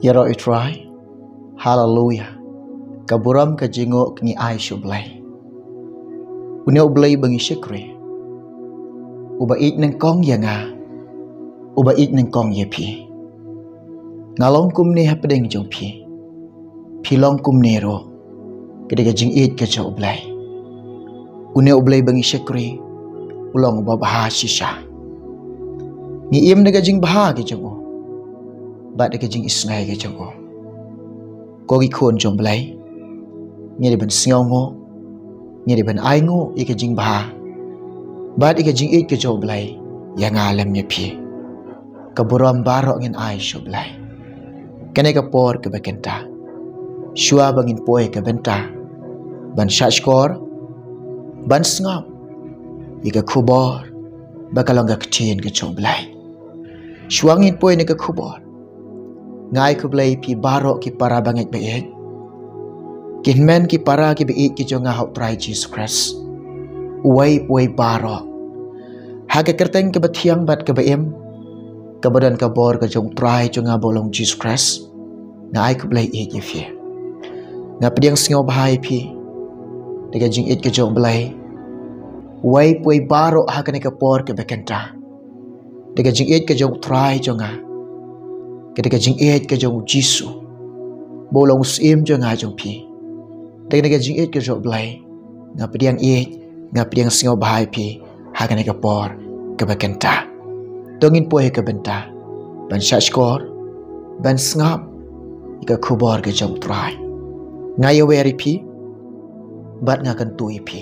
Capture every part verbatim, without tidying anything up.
Ïaroh ïa u Trai. Haleluya. Ka burom ka jingïaroh ngi ai sha u Blei. Une u Blei ba ngi shakri, uba ïeit nyngkong ïa nga, uba ïeit nyngkong ïa phi. Nga long kumne hapdeng jong phi, phi long kumne ruh. Ka dei ka jingïeit ka jong u Blei. Une u Blei ba ngi shakri u long uba bha shisha. Ngi im da ka jingbha ka jong u bad da ka jingisynei ka jong u. Ko ki khun jong u Blei, ngi dei ban sngewnguh, ngi dei ban ainguh ïa ka jingbha bad ïa ka jingïeit ka jong u Blei ïa nga lem ïa phi. Ka burom baroh ngin ai sha u Blei. Kane ka por kaba kynta, shuwa ba ngin poi ka bynta ban shahshkor, ban sngap ïa ka khubor ba ka long ka ktien ka jong u Blei. Shuwa ngin poi na ka khubor, nga ai khublei ïa phi baroh ki para bangeit ba ïeit, ki hynmen ki para kiba ïeit ki jong nga ha u Trai Jisu Khrist. Uwei pa uwei baroh, ha ka kyrteng kaba thiang bad kaba im, kaba don ka bor ka jong u Trai jong nga ba u long Jisu Khrist, nga ai khublei ïeit ïa phi. Nga pdiang sngewbha ïa phi da ka jingïeit ka jong u Blei. Uwei pa uwei baroh ha kane ka por kaba kynta, da ka jingïeit ka jong u Trai jong nga, ka dei ka jingïeit ka jong u Jisu ba u long u Syiem jong nga jong phi. Da kane ka jingïeit ka jong u Blei, nga pdiang ïeit, nga pdiang sngewbha ïa phi ha kane ka por kaba kynta. To ngin poi ha ka bynta ban shahshkor, ban sngap ïa ka khubor ka jong u Trai. Nga ïawer ïa phi bad nga kyntu ïa phi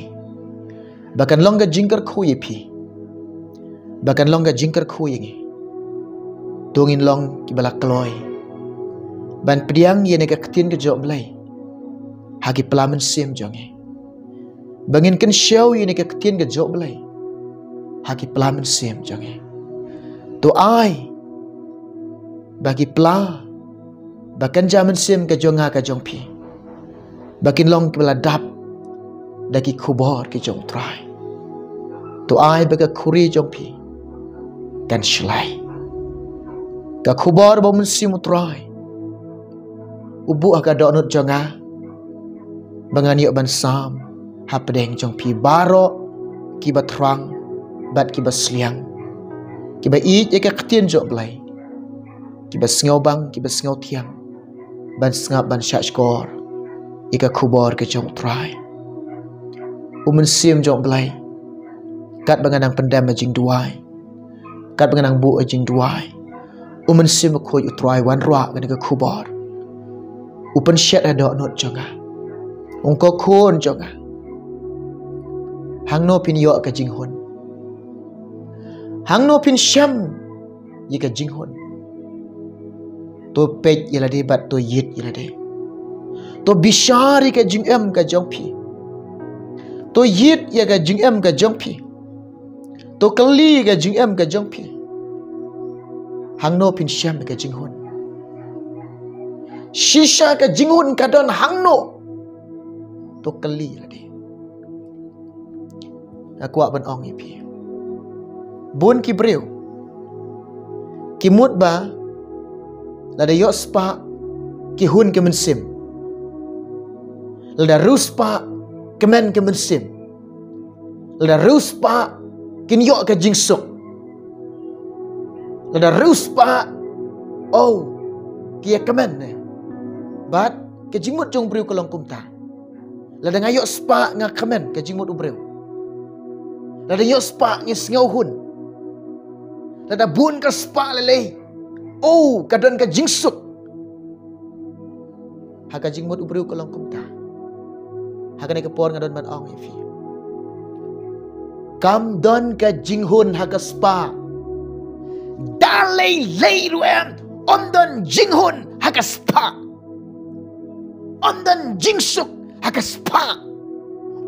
ba kan long ka jingkyrkhu ïa phi, ba kan long ka jingkyrkhu ïa ngi. To ngin long kiba la kloi ban pdiang ïa kane ka ktien ka jong u Blei ha ki pla mynsiem jong ngi, ba ngin kynshew ïa kane ka ktien ka jong u Blei ha ki pla mynsiem jong ngi. To ai ba ki pla, ba kynja mynsiem ka jong nga ka jong phi, ba kin long kiba la dap da ki khubor ki jong u Trai. To ai ba ka khuri jong phi kan shlei. Ka khubor ba u Mynsiem u Trai u buh ha ka dohnud jong nga ba ngan ïoh ban sam hapdeng jong phi baroh kiba thrang bad kiba sliang, kiba ïeit ïa ka ktien jong u Blei, kiba sngewbang, kiba sngewthiang ban sngap, ban shahshkor ïa ka khubor ka jong u Trai. U Mynsiem jong u Blei, katba nga nang pyndem ha jingduwai, katba nga nang buh ha jingduwai, u Mynsiem Bakhuid u Trai u wanrah kane ka khubor. U pynshet ha dohnud jong nga, ong ko khun jong nga, hangno phin ïoh ka jinghun? Hangno phin shem ïa ka jinghun? To peit ïa lade bad to ïit ïa lade. To bishar ïa ka jingim ka jong phi. To ïit ïa ka jingim ka jong phi. To kylli ïa ka jingim ka jong phi, hangno phin shem ïa ka jinghun? Shisha ka jinghun ka don hangno? To kylli ïa lade. Nga kwah ban ong ïa phi, bun ki briew ki mut ba lada ïoh spah ki hun ki mynsiem, lada riewspah kmen ki mynsiem, lada riewspah kin ïoh ka jingsuk, lada riewspah, oh, ki ïa kmen ne. Bad ka jingmut jong u briew ka long kumta. Lada nga ïoh spah nga kmen, ka jingmut u briew. Lada ïoh spah ngi sngewhun. Lada bun ka spah lei lei, oh, ka don ka jingsuk. Ha ka jingmut u briew ka long kumta. Ha kane ka por nga don ban ong ïa phi, kam don ka jinghun ha ka spah. Da lei lei ruh em, ym don jinghun ha ka spah. Ym don jingsuk ha ka spah.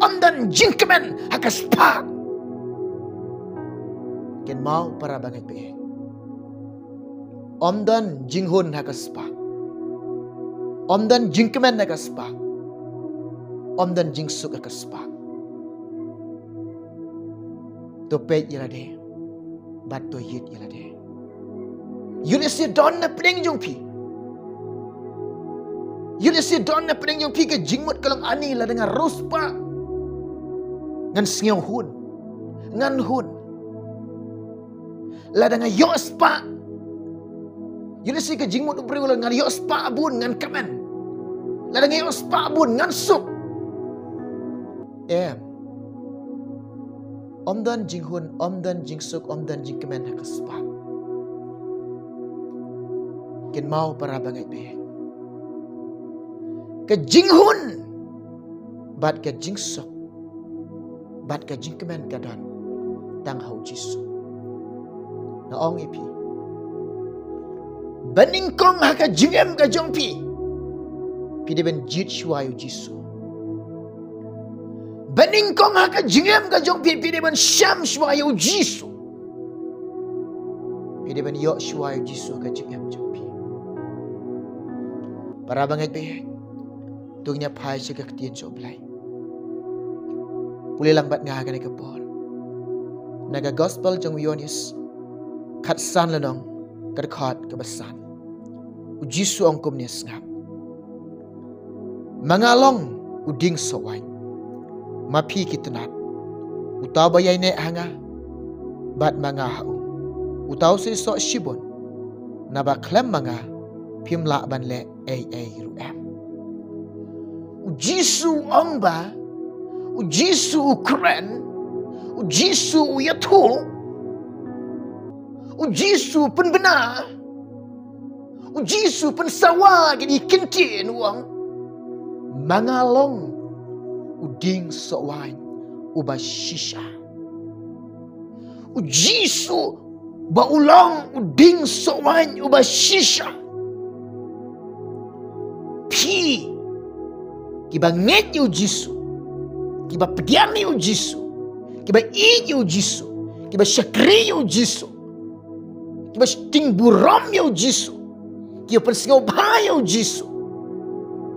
Ym don jingkmen ha ka spah. Kynmaw para bangeit ba ïeit, ym don jinghun ha ka spah. Ym don jingkmen ha ka spah. Ym don jingsuk ha ka spah. To peit ïa lade bad to ïit ïa lade. Ïoh lehse don na pdeng jong phi Ïoh lehse don na pdeng jong phi ka jingmut ka long, ani lada nga riewspah, ngan sngewhun, ngan hun. Lada nga ïoh spah, ïoh lehse ka jingmut u briew la, ngan ïoh spah bun, ngan kmen. Lada nga ïoh spah bun, ngan suk. Em. Ym don jinghun, ym don jingsuk, ym don jingkmen ha ka spah. Kynmaw para bangeit bieit, ka jinghun bad ka jingsuk bad ka jingkmen ka don tang ha u Jisu. Nga ong ïa phi, ba nyngkong ha ka jingim ka jong phi, phi dei ban jied shuwa ïa u Jisu. Ba nyngkong ha ka jingim ka jong phi, phi dei ban shem shuwa ïa u Jisu. Phi dei ban ïoh shuwa ïa u Jisu ha ka jingim jong phi. Para bangeit bieit, to ngin ïa phai sha ka ktien jong u Blei. Pule lang bad nga ha kane ka por na ka gospel jong u Ïoannis, khatsan lynnong, ka dkhot kaba san. U Jisu ong kumne, sngap: Ma nga long u dieng soh waiñ, ma phi ki tnat. Uta uba ïaineh ha nga bad ma nga ha u, uta u seisoh shibun, naba khlem ma nga phim lah ban leh ei ei ruh em. U Jisu u ong ba, u Jisu u kren, u Jisu u ïathuh, u Jisu u pynbna, u Jisu u pynsawa kine ki kyntien, u ong: Ma nga long u dieng soh waiñ uba shisha. U Jisu ba u long u dieng soh waiñ uba shisha. Phi kiba ngeit ïa u Jisu, kiba pdiang ïa u Jisu, kiba ïeit ïa u Jisu, kiba shakri ïa u Jisu, kiba shting burom ïa u Jisu, kiba pynsngewbha ïa u Jisu,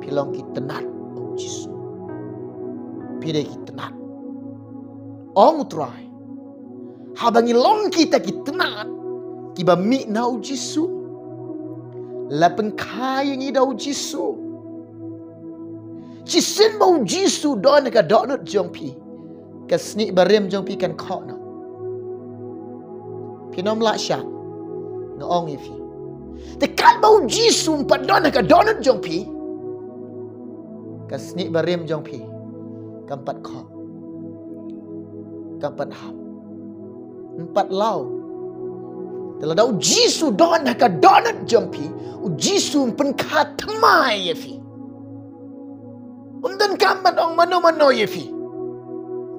phi long ki tnat u Jisu. Phi dei ki tnat. Ong u Trai, haba ngi long kita ki tnat kiba mih na u Jisu, la pynkha ïa ngi da u Jisu. Shisien ba u Jisu don ha ka dohnud jong phi, ka snieh barim jong phi kan khoh noh. Phin ym lah shah, nga ong ïa phi. Te katba u Jisu um pat don ha ka dohnud jong phi, ka snieh barim jong phi kam pat khoh, kam pat hap, um pat law. Te lada u Jisu don ha ka dohnud jong phi, u Jisu um pynkha thymmai ïa phi. Um donkam ban ong mano mano ïa phi.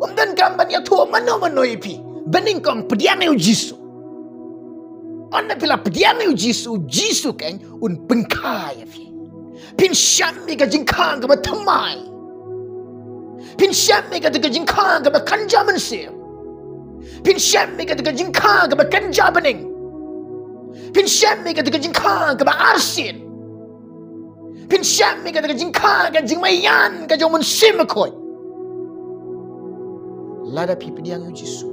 Um donkam ban ïathuh mano mano ïa phi. Ba nyngkong pdiang ïa u Jisu. Ynda phi la pdiang ïa u Jisu, u Jisu keiñ un pynkha ïa phi. Phin shem ïa ka jingkha kaba thymmai. Phin shem ïa ka, ka jingkha kaba kynja mynsiem. Phin shem ïa ka, ka jingkha kaba kynja bneng. Phin shem ïa ka, ka jingkha kaba arsien. Phin shem ïa ka, ka jingkha, ka jingmaïan ka jong u Mynsiem Bakhuid. Lada phi pdiang ïa u Jisu.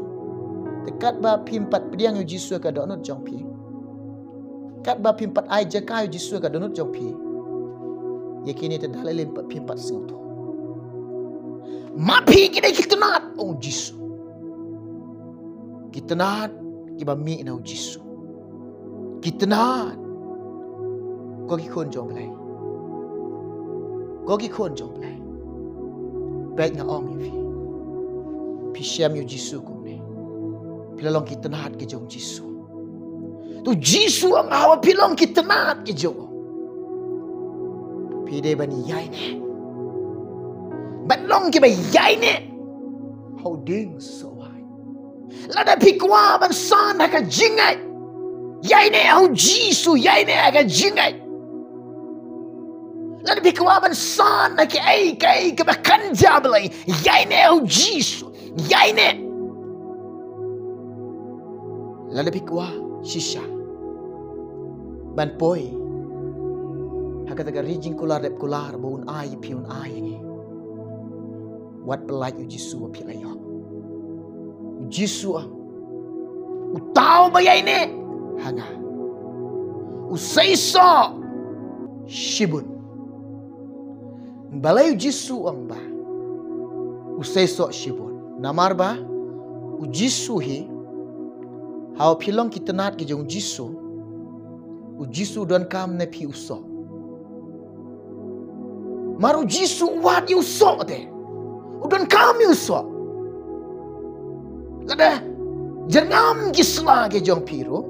Te katba phim pat pdiang ïa u Jisu ha ka dohnud jong phi, katba phim pat ai jaka ïa u Jisu ha ka dohnud jong phi, ïa kine te da lei lei phim pat sngewthuh. Ma phi ki dei ki tnat, ong u Jisu. Ki tnat kiba mih na u Jisu. Ki tnat. Ko ki khun jong u Blei, ko ki khun jong u Blei, peit nga ong ïa phi, phi shem ïa u Jisu kumne, phi la long ki tnat ki jong u Jisu. Te u Jisu u ong haba phi long ki tnat ki jong u, phi dei ban ïaineh, ban long kiba ïaineh ha u dieng soh waiñ. Lada phi kwah ban san ha ka jingngeit, ïaineh ha u Jisu, ïaineh ha ka jingngeit. Lada phi kwah ban san ha kaei kaei kaba kynja Blei, ïaineh ha u Jisu, ïaineh. Lada phi kwah shisha ban poi ha kata ka ri jingkular dep kular ba un ai ïa phi, un ai ïa ngi, wat pyllait ïa u Jisu ba phi la ïoh. U Jisu u ong, uta uba ïaineh ha nga, u seisoh shibun, Balei u Jisu u ong ba u sei soh shibun? Namar ba u Jisu hi, haba phi long ki tnat ki jong u Jisu, u Jisu u donkam ne phi u soh. Mar u Jisu u wad ïa u soh te. U donkam ïa u soh. Lada jyrngam ki sla ki jong phi ruh,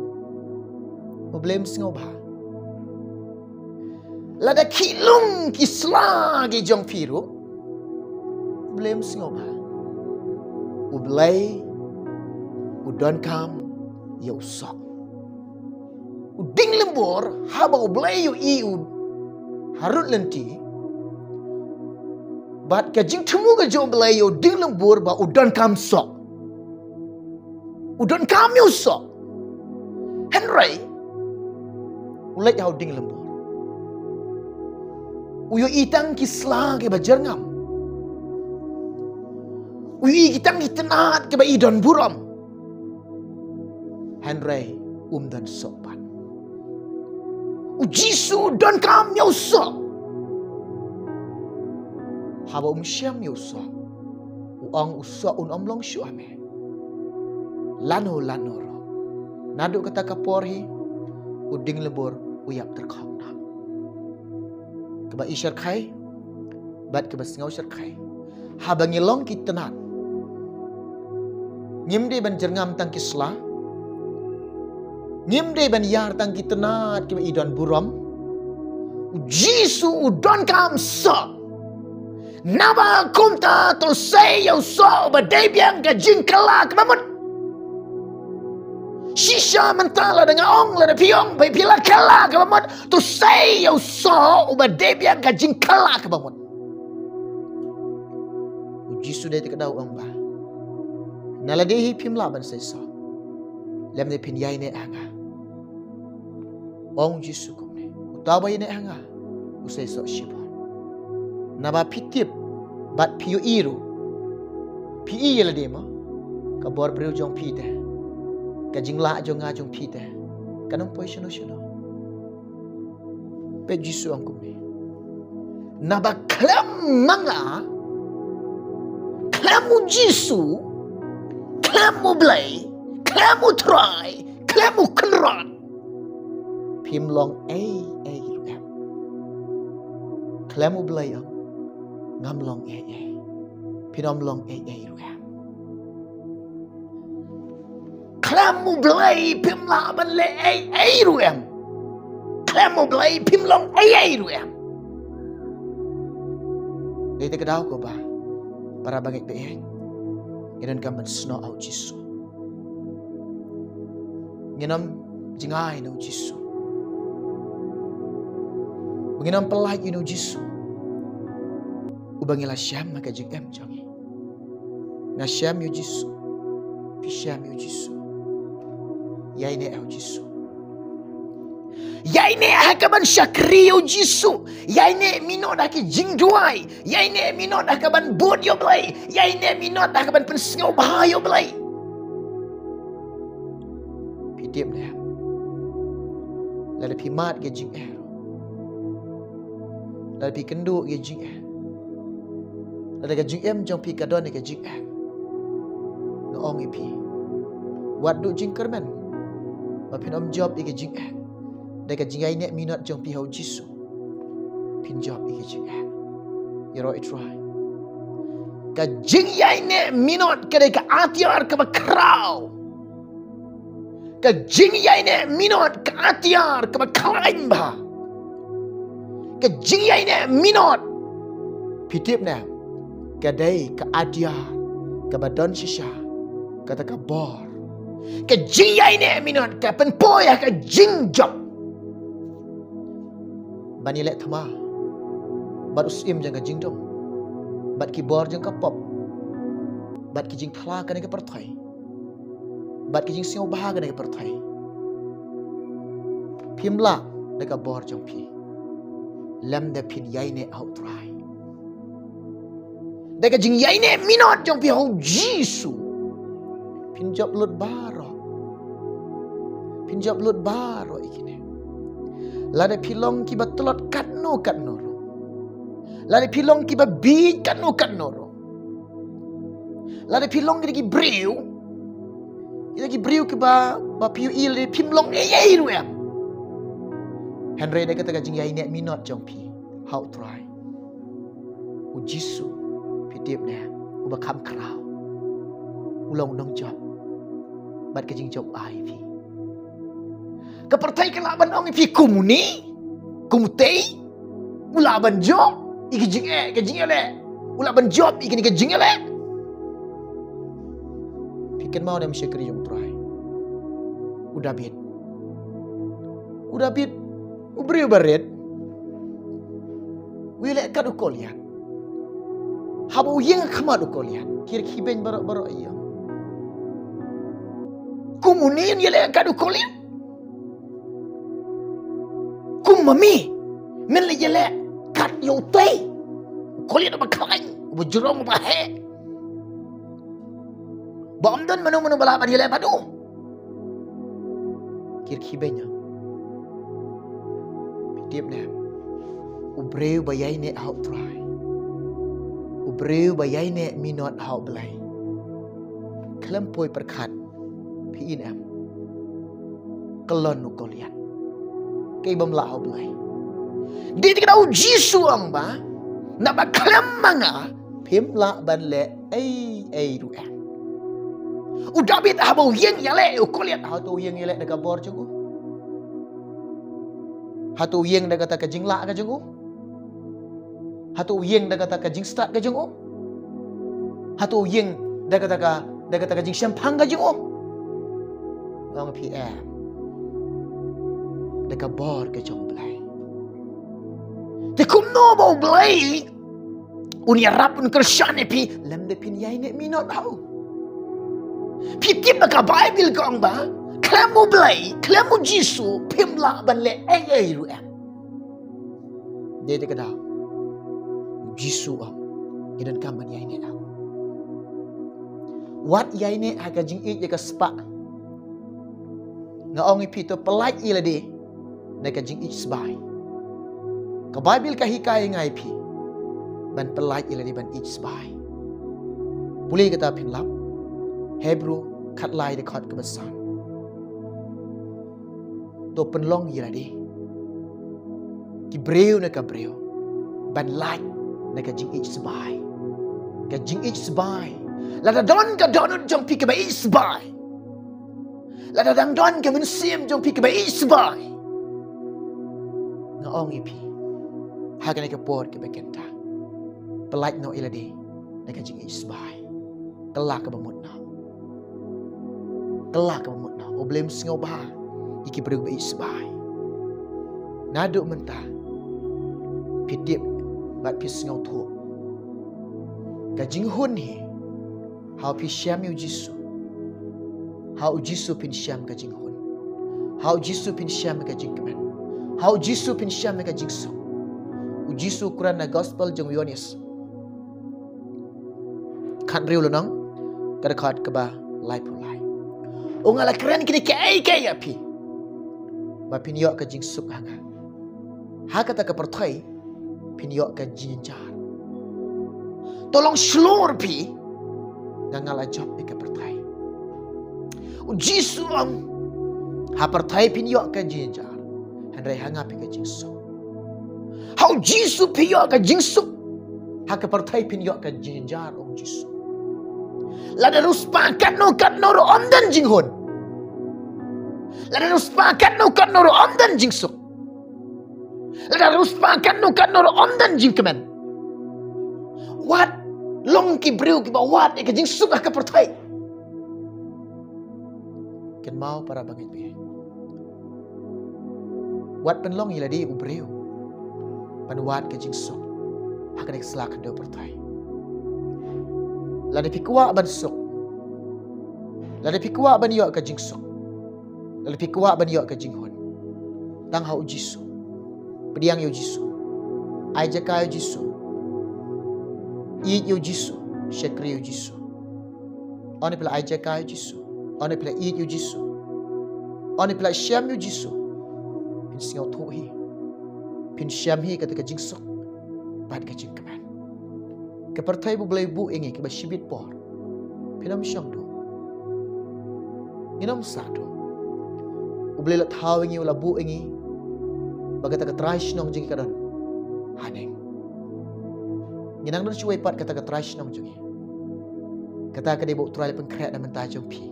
U Blei um sngewbha. Lada khih lung ki sla ki jong phi ruh, U Blei um sngewbha. U Blei u donkam ïa u soh. U dieng lembur, haba U Blei u ïohi u harud lynti, bad ka jingthmu ka jong U Blei ïa u dieng lembur ba u donkam soh. U donkam ïa u soh. Hynrei u leit ha u dieng lembur. U ïohi tang ki sla kiba jyrngam. U ïohi tang ki tnat kiba i don burom. Hynrei um don soh pat. U Jisu u donkam ïa u soh. Haba um shem ïa u soh, u ong u soh un ym long shuh ha me. Lano lano ruh. Naduh kata ka por hi, u dieng lembur u ïap tyrkhong noh. Kaba i shyrkhei bad kaba sngew shyrkhei, haba ngi long ki tnat, ngim dei ban jyrngam tang ki sla, ngim dei ban ïar tang ki tnat kiba i don burom. U Jisu u donkam soh. Naba kumta to sei ïa u soh uba dei biang ka jingkylla kaba mut. Shisha mynta lada nga ong, lada phi ong ba phi la kylla kaba mut, to sei ïa u soh uba dei biang ka jingkylla kaba mut. U Jisu dei te ka dei u ong ba, na lade hi phim lah ban sei soh, lymne phin ïaineh ha nga. Ong u Jisu kumne, uta uba ïaineh ha nga u sei soh shibun. Naba phi tip bad phi ïohi ruh, phi i ïa lade mo, ka bor briew jong phi te, ka jinglah jong nga jong phi te, kan ym poi shano shano. Peit Jisu ong kumne, naba khlem ma nga, khlem u Jisu, khlem U Blei, khlem U Trai, khlem U Kynrad, phim long ei ei ruh em. Khlem U Blei ong, ngam long ei ei. Phin ym long ei ei ruh em. Khlem U Blei phim lah ban leh ei ei ruh em. Khlem U Blei phim long ei ei ruh em. Dei te ka daw kaba para bangeit baieit, ngin ym donkam ban snoh ha u Jisu. Ngin ym jngai na u Jisu. Ngin ym pyllait ïa u Jisu uba ngi la shem ha ka jingim jong ngi. Nga shem ïa u Jisu. Phi shem ïa u Jisu. Ïaineh ha u Jisu. Ïaineh ha kaban shakri ïa u Jisu. Ïaineh minot ha ki jingduwai. Ïaineh minot ha kaban bud ïa u Blei. Ïaineh minot ha kaban pynsngewbha ïa u Blei. Phi tip ne em? Lada phi mad ka jingeh, lada phi kynduh ka jingeh, lada ka jingim jong phi ka don ka jingeh, nga ong ïa phi, wat duh jingkyrmen ba phin ym jop ïa ka jingeh. Da ka jingïaineh minot jong phi ha u Jisu, phin jop ïa ka jingeh. Ïaroh i Trai. Ka jingïaineh minot ka dei ka atiar kaba khraw. Ka jingïaineh minot ka atiar kaba khlaiñ bha. Ka jingïaineh minot, phi tip ne, ka dei ka atiar kaba don shisha kata ka bor. Ka jingïaineh minot ka pynpoi ha ka jingjop ban ïaleh thma bad u syiem jong ka jingdum, bad ki bor jong ka pop, bad ki jingphla kane ka pyrthei, bad ki jingsngewbha kane ka pyrthei. Phim lah da ka bor jong phi lymda phin ïaineh ha u Trai. Da ka jingïaineh minot jong phi ha u Jisu, phin jop lut baroh. Phin jop lut baroh ïa kine. Lada phi long kiba tlot katno katno ruh, Lada phi long kiba bieit katno katno ruh, lada phi long kita ki briew, kita ki briew kiba, ba phi ïohi lade phim long ei ei ruh em, hynrei da kata ka jingïaineh minot jong phi ha U Trai, U Jisu, phi tip ne, uba kham khraw, u long u nongjop bad ka jingjop ai phi. Ka pyrthei ka lah ban ong ïa phi, kum une, kum utei, u lah ban jop ïa ka jingeh, ka jingeh leh, u lah ban jop ïa kane ka jingeh leh. Phi kynmaw ne, mynsiem ka ri jong U Trai, u Dabid. U Dabid, u briew barit, u ïaleh kat u Koliat. Haba u ïeng khmat u Koliat, ki rkhie beiñ baroh baroh ïa. Kum une un ïaleh kat u Koliat? Kum ma me, men la ïaleh kat ïa utei u Koliat uba khlaiñ, uba jrong, uba heh, ba ym don mano mano ba lah ban ïaleh bad u. Ki rkhie beiñ ïa. Phi tip ne, u briew ba ïaineh ha U Trai, u briew ba ïaineh minot ha U Blei, khlem poi pyrkhat, phi i ne em, kyllon u Koliat, kaei bym lah ha U Blei. Dei te ka daw U Jisu ong ba, naba khlem ma nga phim lah ban leh ei ei ruh em. U Dabid haba u ïeng ïaleh ïa u Koliat, hato u ïeng ïaleh da ka bor jong u? Hato u ïeng da kata ka jinglah ka jong u? Hato u ïeng da kata ka jingstad ka jong u? Hato u ïeng da kata ka, da kata ka jingshemphang ka jong u? Nga ong ïa phi, em. Da ka bor ka jong U Blei. Te kumno ba U Blei un ïarap, un kyrshan ïa phi lymda phin ïaineh minot ha u? Phi tip ba ka Baibl ka ong ba khlem U Blei, khlem U Jisu, phim lah ban leh ei ei ruh em. Dei te ka daw U Jisu u ong, ngi donkam ban ïaineh ha u. Wat ïaineh ha ka jingïeit ïa ka spah. Nga ong ïa phi, to pyllait ïa lade na ka jingïeit sbai. Ka Baibl ka hikai ïa nga ïa phi ban pyllait ïa lade ban ïeit sbai. Pule kata, phin lap Hebru khatlai, dkhot kaba san. To pynlong ïa lade ki briew na ka briew ban lait na ka jingïeit sbai. Ka jingïeit sbai. Lada don ka dohnud jong phi kaba ïeit sbai, lada dang don ka mynsiem jong phi kaba ïeit sbai, nga ong ïa phi, ha kane ka por kaba kynta, pyllait noh ïa lade na ka jingïeit sbai. Kylla kaba mut noh. Kylla kaba mut noh. U Blei um sngewbha ïa ki briew ba ïeit sbai. Naduh mynta phi tip bad phi sngewthuh, ka jinghun hi, ha u phi shem ïa U Jisu, ha U Jisu phin shem ka jinghun. Ha U Jisu phin shem ka jingkmen. Ha U Jisu phin shem ka jingsuk. U Jisu u kren na gospel jong u Ïoannis khathynriew lynnong, ka dkhot kaba laiphew lai. U ong, nga la kren kine kiei kiei ïa phi ba phin ïoh ka jingsuk ha nga. Ha kata ka pyrthei phin ïoh ka jingjynjar. To long shlur phi, nga, nga la jop ïa ka pyrthei. U Jisu u ong, ha pyrthei phin ïoh ka jingjynjar, hynrei ha nga phi ka jingsuk. Ha U Jisu phi ïoh ka jingsuk. Ha ka pyrthei phin ïoh ka jingjynjar, ong U Jisu. Lada riewspah katno katno ruh ym don jinghun. Lada riewspah katno katno ruh ym don jingsuk. Lada riewspah katno katno ruh ym don jingkmen. Wat long ki briew kiba wad ïa ka jingsuk ha ka pyrthei. Kynmaw para bangeit, wat pynlong ïa lade u briew ban wad ka jingsuk ha kane ka sla khyndew pyrthei. Lada phi kwah ban suk, lada phi kwah ban ïoh ka jingsuk, lada phi kwah ban ïoh ka jinghun, tang ha U Jisu. Pdiang ïa U Jisu. Ai jaka ïa U Jisu. Ïeit ïa U Jisu. Shakri ïa U Jisu. Ynda phi la ai jaka ïa U Jisu, ynda phi la ïeit ïa U Jisu, ynda phi la shem ïa U Jisu, phin sngewthuh hi. Phin shem hi kata ka jingsuk. bad ka jingkmen. Ka pyrthei ba U Blei buh ïa ngi kaba shibit por, phin ym shong duh, ngin ym sah duh. U Blei la thaw ïa ngi, u la buh ïa ngi ba kata ka trai shnong jong ngi ka don haneng. Ngin nang don shuwei pat kata ka trai shnong jong ngi. Kata ka dei ba U Trai la pynkhreh na bynta jong phi,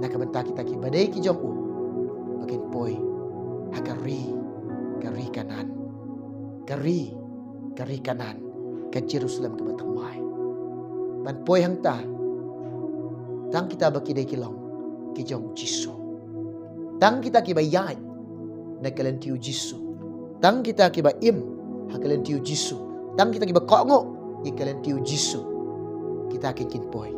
na ka bynta kita kiba dei ki jong u, ba kin poi ha ka ri, ka ri Kanaan, ka ri, ka ri Kanaan, ka Jerusalem kaba thymmai. Ban poi hangta, tang kita ba ki dei ki long ki jong U Jisu. Tang kita kiba ïaid na ka lynti U Jisu, tang kita kiba im ha ka lynti U Jisu, tang kita kiba kohnguh ïa ka lynti U Jisu, kita kin kin poi.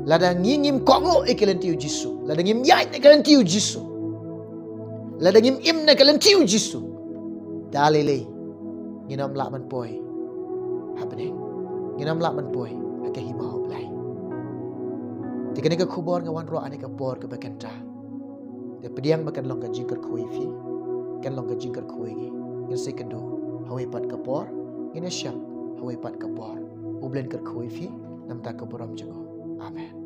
Lada ngi ngim kohnguh ïa ka lynti U Jisu, lada ngim ïaid na ka lynti U Jisu, lada ngim im na ka lynti U Jisu, da lei lei ngin ym lah ban poi ha bneng, ngin ym lah ban poi ha ka hima U Blei. Te kane ka khubor nga wan ruh ha kane ka por kaba kynta. Te pdiang ba kan long ka jingkyrkhu ïa phi, kan long ka jingkyrkhu ïa ngi. Ngin sa ïakynduh ha kawei pat ka por, ngin ïashem ha kawei pat ka por. U Blei un kyrkhu ïa phi na ka bynta ka burom jong u. Amen.